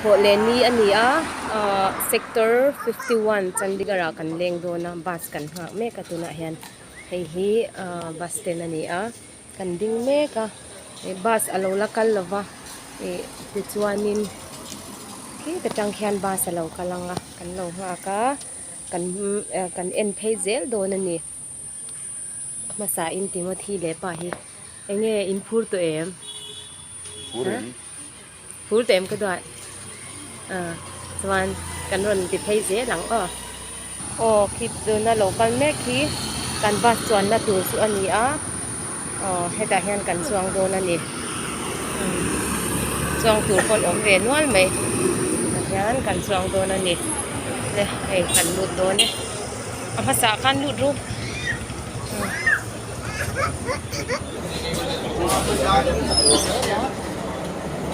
Thawhleh ni a ni a ahh sector 51 Chandigarh ah kan leng dawn a bus kan nghak mek a tunah hian hei hi ahh bus stand a ni a kan ding mek a ih bus a lo la kal lo va ih tichuanin khi ta tang khian bus a lo kal ang a kan lo nghak a kan kan en phei zel dawn a ni. Hmasa in Timothy leh pa hi enge in phur tawh em? Phur em? Phur tawh em ka duat? Ah chuan kan rawn ti phei zel ang aw. Aw khi tuna lo kal mek hi kan bus chuanna tur chu a ni a, aw hetah hian kan chuang dawn a ni. Chuang tur pawh an awm ve nual mai tah hian kan chuang dawn a ni. Le hei kan lut dawn e. A hmasa ah khan lut ru.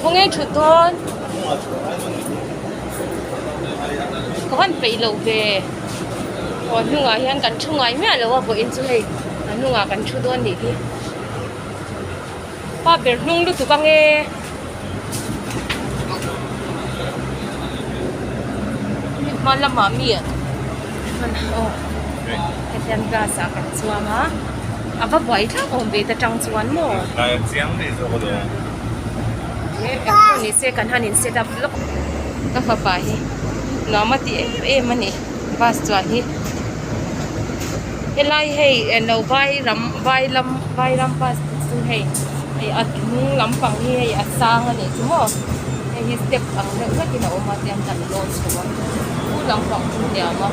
Khawnge thut dawn? Ka van peih loh ve. Aw a hnungah hian kan thu ngai miah lo a vawiin chu hei a hnungah kan thu dawn nih hi. Pa ber hnung lutuk ange. Hma lamah mi aw hetiang glass ah kan chuang a a va buai thlak awm ve ta tang chuan maw engpawh ni se kan han in set up lawk ka fapa hi nuam a ti em em a ni bus chuan hi helai hei lo vai ram vai lam vai ram bus chu hei hei a hnung lampang hi hei a sang a nih chu maw hei hi step ang deuh hlekin a awm a tiang kan lawn chho a chu lampang chu hniam a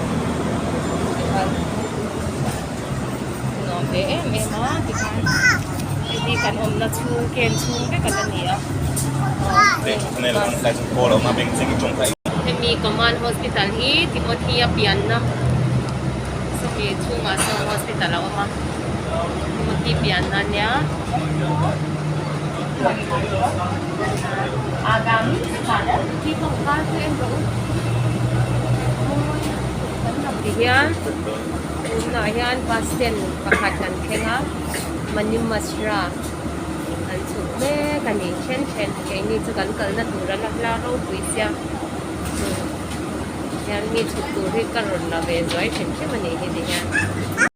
tikhan nuam ve em em a tikhan hei hi kan awmna chhung ken chhung vek a la ni a hemi command hospital hi Timothy a pianna sawmi chhungah sawn hospital a awm a. Timothy pianna ania tihian tunah hian bus stand pakhat kan thleng a Manimasra an chhuk mek a ni then then keini chu kan kalna tur a la hla ropui sia hian mi chhuk tur hi ka rawn la ve zuai hrim hrim a nih hi tihian.